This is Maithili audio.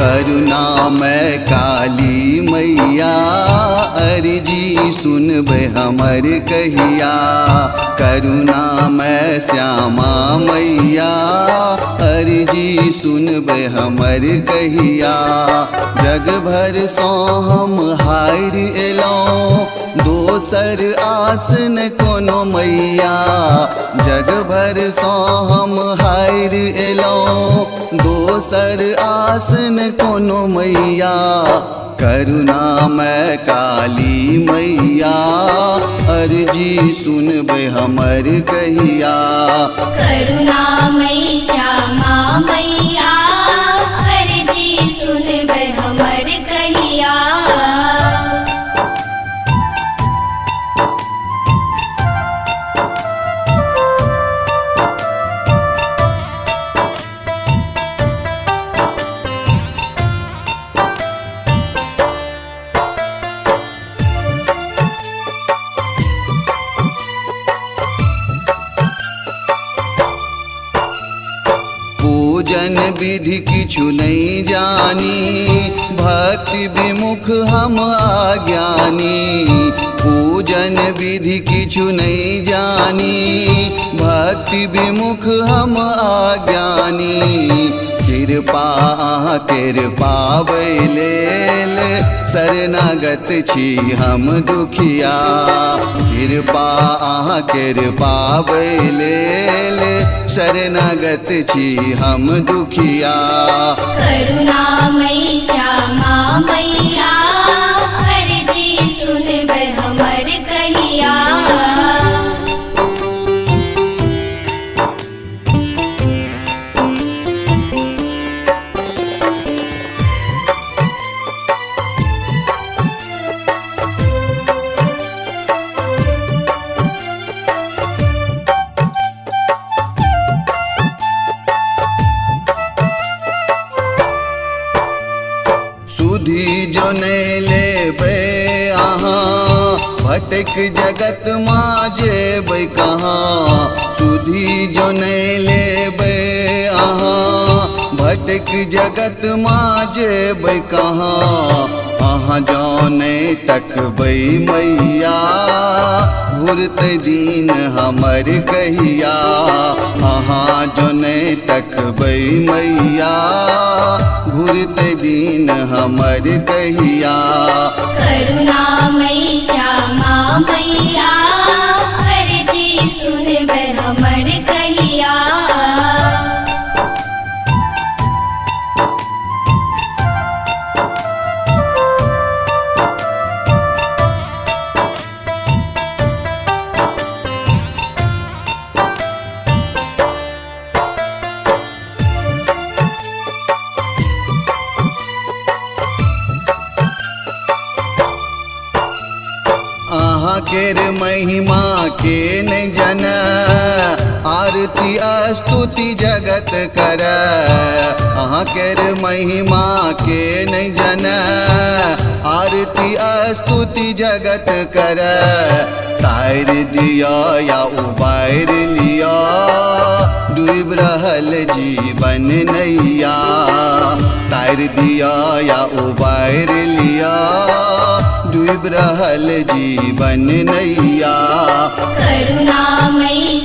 करुणामय काली मैया अर्जी सुनबै हमर कहिया। करुणामय श्यामा मैया अर्जी सुनबै हमर कहिया। जग भर सँ हम हारि एलहुँ दोसर आस न कोनो मैया। जग भर सँ हम हारि एलहुँ दोसर आस न कोनो मैया। करुणामय काली मैया अर्जी सुनबै हमर कहिया। करुणामयी श्यामा मैया अर्जी सुनबै हमर कहिया। पूजन विधि किछु नहीं जानी भक्ति विमुख हम अज्ञानी। पूजन विधि किछु नहीं जानी भक्ति विमुख हम अज्ञानी। कृपा केर पाबै लेल शरणागत छी हम दुखिया। कृपा केर पाबै लेल शरणागत छी हम दुखिया। करुणामयी श्यामा मैया अर्जी सुनबै हमर कहिया। सुधी जो नहीं लेबै अहाँ भटक जगत मा जेबै कहाँ। सुधी जो नहीं लेबै अहाँ भटक जगत मा जेबै कहाँ। अहाँ जँ नहि तकबै मैया घुरतै दिन हमर कहिया। अहाँ जँ नहि तकबै मैया घुरतै दिन हमर कहिया। करुणामयी श्यामा मैया अर्जी सुनबै हमर कहिया। अहाँ केर महिमा के नहि जन आरती स्तुति जगत कर। अहाँ केर महिमा के नहि जन आरती स्तुति जगत कर। तारि दिया या उबारि लिया डूबि रहल जीवन नैया। तारि दिया या उबारि लिया डूबि रहल जीवन नैया। करुणामयी